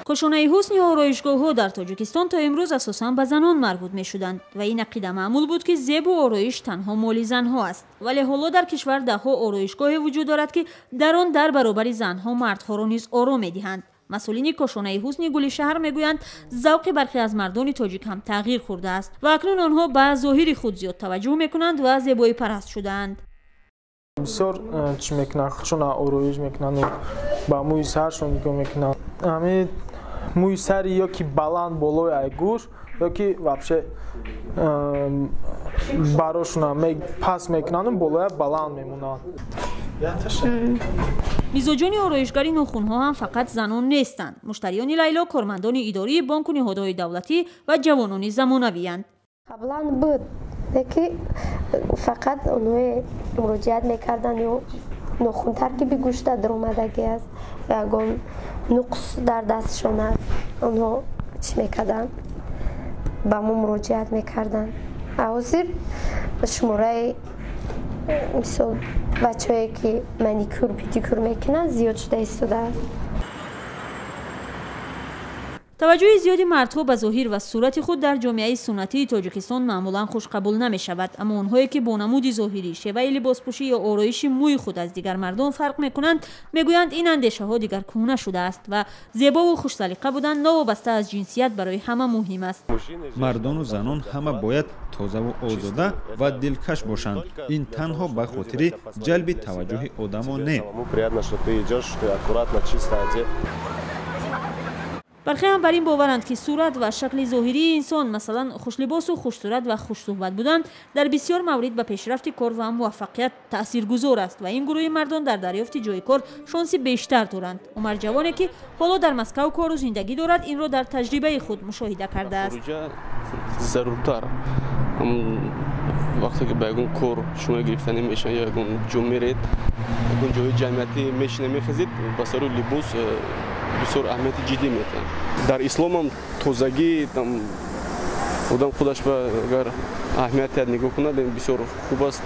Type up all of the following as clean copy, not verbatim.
Кошонаи ҳусни ороишгоҳҳо дар Тоҷикистон то имрӯз асосан ба занон марбут мешуданд ва ин ақида маъмул буд, ки зебу ороиш танҳо моли занҳо аст. Вале ҳоло дар кишвар даҳҳо ороишгоҳе вуҷуд дорад, ки дар он дар баробари занҳо мардҳоро низ оро медиҳанд. Масъулини кошонаи ҳусни Гули шаҳр мегӯянд, завқи бархе аз мардони тоҷик ҳам тағйир хӯрдааст ва акнун онҳо ба зоҳири худ зиёд таваҷҷӯҳ мекунанд ва зебоипараст шудаанд. Бисёр чӣ мекунанд, худшона ороиш мекунанд, ба мӯи саршон нигоҳ мекунанд. Ҳамин мӯи сари ё ки баланд болои ай гӯш, ё ки вообще барошона пас мекунанду болоя баланд мемонанд. Мизоҷони ороишгари нохунҳо ҳам фақат занон нестанд. Муштариёни Лайло кормандони идории бонку ниҳодҳои давлатӣ ва ҷавонони замонавиянд. Қаблан буд, ки фақат онҳое муроҷиат мекарданд ё нохунтар, ки бигӯшта даромадагӣ аст ва ягон нуқс дар дастшон аст, онҳо чӣ мекарданд, ба мо муроҷиат мекарданд. Ҳозир шумораи, мисол, бачаҳое, ки маникюр, педикюр мекунанд, зиёд шуда истодааст. Таваҷҷӯҳи зиёди мардҳо ба зоҳир ва сурати худ дар ҷомеаи суннатии Тоҷикистон маъмулан хушқабул намешавад. Аммо онҳое, ки бо намуди зоҳирӣ, шеваи либоспӯшӣ ё ороиши мӯи худ аз дигар мардон фарқ мекунанд, мегӯянд, ин андешаҳо дигар кӯҳна шудааст ва зебову хушсалиқа будан новобаста аз ҷинсият барои ҳама муҳим аст. Мардону занон ҳама бояд тозаву озода ва дилкаш бошанд. Ин танҳо ба хотири ҷалби таваҷҷӯҳи одамон не. Бархе ҳам бар ин боваранд, ки сурат ва шакли зоҳирии инсон, масалан, хушлибосу хушсурат ва хушсӯҳбат будан, дар бисёр маврид ба пешрафти кор ва муваффақият таъсиргузор аст ва ин гурӯҳи мардон дар дарёфти ҷои кор шонси бештар доранд. Умар, ҷавоне, ки ҳоло дар Москав кору зиндагӣ дорад, инро дар таҷрибаи худ мушоҳида кардааст. Заруртар вақте ки ба ягон кор шумо гирифтанӣ мешаванд ё ягон ҷо меред, ягон ҷои ҷамъиятӣ мешина, мехезед, ба сару либос бисёр аҳамияти ҷиддӣ метиҳанд. Дар исломам тозагӣ, одам худаш ба агар аҳамият диҳад, нигоҳ кунад, бисёр хуб аст.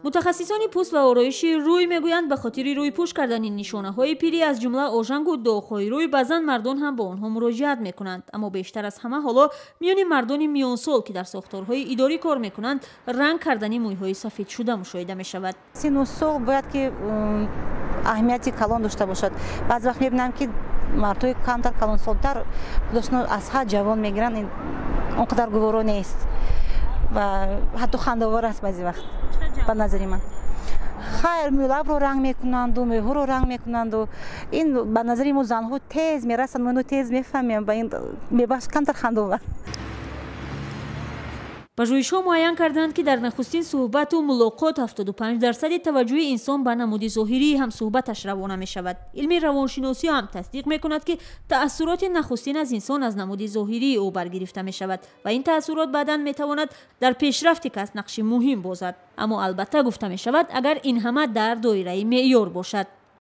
Мутахассисони пӯст ва ороиши рӯй мегӯянд, ба хотири рӯйпӯш кардани нишонаҳои пирӣ, аз ҷумла ожангу доғҳои рӯй, баъзан мардон ҳам ба онҳо муроҷиат мекунанд. Аммо бештар аз ҳама ҳоло миёни мардони миёнсол, ки дар сохторҳои идорӣ кор мекунанд, ранг кардани мӯйҳои сафедшуда мушоҳида мешавад. Сину сол бояд ки аҳамияти калон дошта бошад. Баъзе вақт мебинам, ки мардҳои камтар калонсолтар худашонро аз ҳад ҷавон мегиранд. Он қадар гуворо нест ва ҳатто хандаовар аст баъзе вақт ба назари ман. Хайр, мӯйлабро ранг мекунанду мӯйҳоро ранг мекунанду ин ба назари мо занҳо тез мерасанд, мо ино тез мефаҳмем, ба ин мебахш, камтар хандаовар. Пажӯҳишҳо муайян карданд, ки дар нахустин суҳбату мулоқот 75 дарсади таваҷҷӯҳи инсон ба намуди зоҳирии ҳамсуҳбаташ равона мешавад. Илми равоншиносӣ ҳам тасдиқ мекунад, ки таассуроти нахустин аз инсон аз намуди зоҳирии ӯ баргирифта мешавад ва ин таассурот баъдан метавонад дар пешрафти кас нақши муҳим бозад. Аммо албатта, гуфта мешавад, агар ин ҳама дар доираи меъёр бошад.